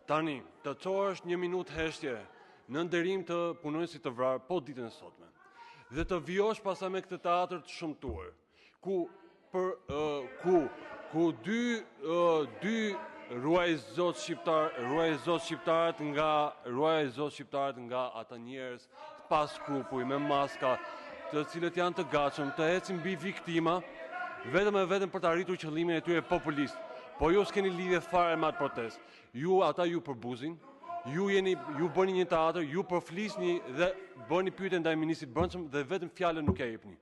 Tani, të çohesh një minutë heshtje në nderim të punonjësit të vrarë po ditën e sotme. Dhe të vijosh pastaj me këtë teatër të shëmtuar, ku për ku ku dy dy ruaj zot shqiptar, ruaj zot shqiptarët nga ruaj zot shqiptarët nga ata njerëz pa skrupuj, me maska, të cilët janë të gatshëm të ecin mbi viktima vetëm e vetëm për të arritur qëllimin e tyre populist. Po ju s'keni lidhje fare me atë protestë. Ju ata ju përbuzin, ju jeni ju bëni një teatër, ju përflisni dhe bëni pyetje ndaj ministrit të Brendshëm dhe vetëm fjalën nuk ja jepni.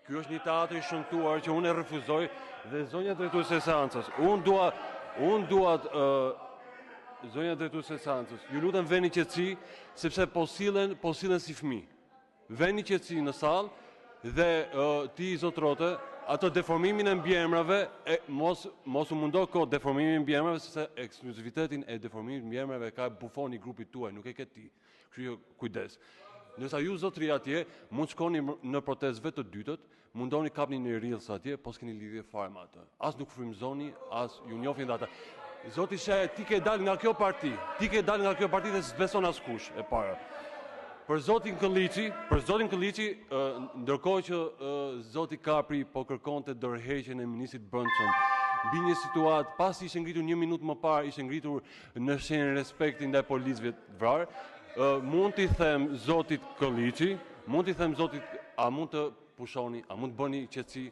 Ky është një teatër i shëmtuar që unë e refuzoj dhe zonja drejtuese e seancës. Unë dua unë dua ë zonja drejtuese e seancës, ju lutem veni qetësi sepse po sillen po sillen si fëmijë. Veni qetësi në sallë dhe ti zotrote atë deformimin e mbiemrave e mos mos u mundo kot deformimin e mbiemrave sepse ekskluzivitetin e deformimit të mbiemrave ka bufoni i grupit tuaj, nuk e ke ti. Kështu që kujdes. Ndërsa ju zotëri atje mund të shkoni në protestë vetë të dytët, mundoni kapni një reels atje, po s'keni lidhje fare me atë. As nuk frymëzoni, as ju njohin dhe ata. Zoti Shehaj, ti ke dalë nga kjo parti, ti ke dalë nga kjo parti dhe s'të beson askush, e para. Për zotin Këlliçi, për zotin Këlliçi, ndërkohë që zoti Kapri po kërkonte dorëheqjen e ministrit të Brendshëm mbi një situatë, pasi ishte ngritur një minutë më parë, ishte ngritur në shenjë respekti ndaj policëve të vrarë, mund t'i them zotit Këlliçi, mund t'i them zotit, a mund të pushoni, a mund të bëni qetësi?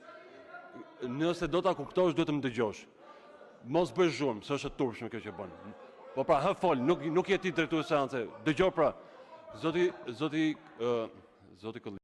Nëse do ta kuptosh, duhet të më dëgjosh. Mos bëj zhurmë, se është e turpshme kjo që bën. Po pra, hë fol, nuk nuk je ti drejtues seance. Dëgjo pra. Zoti zoti ë zoti Këlliçi.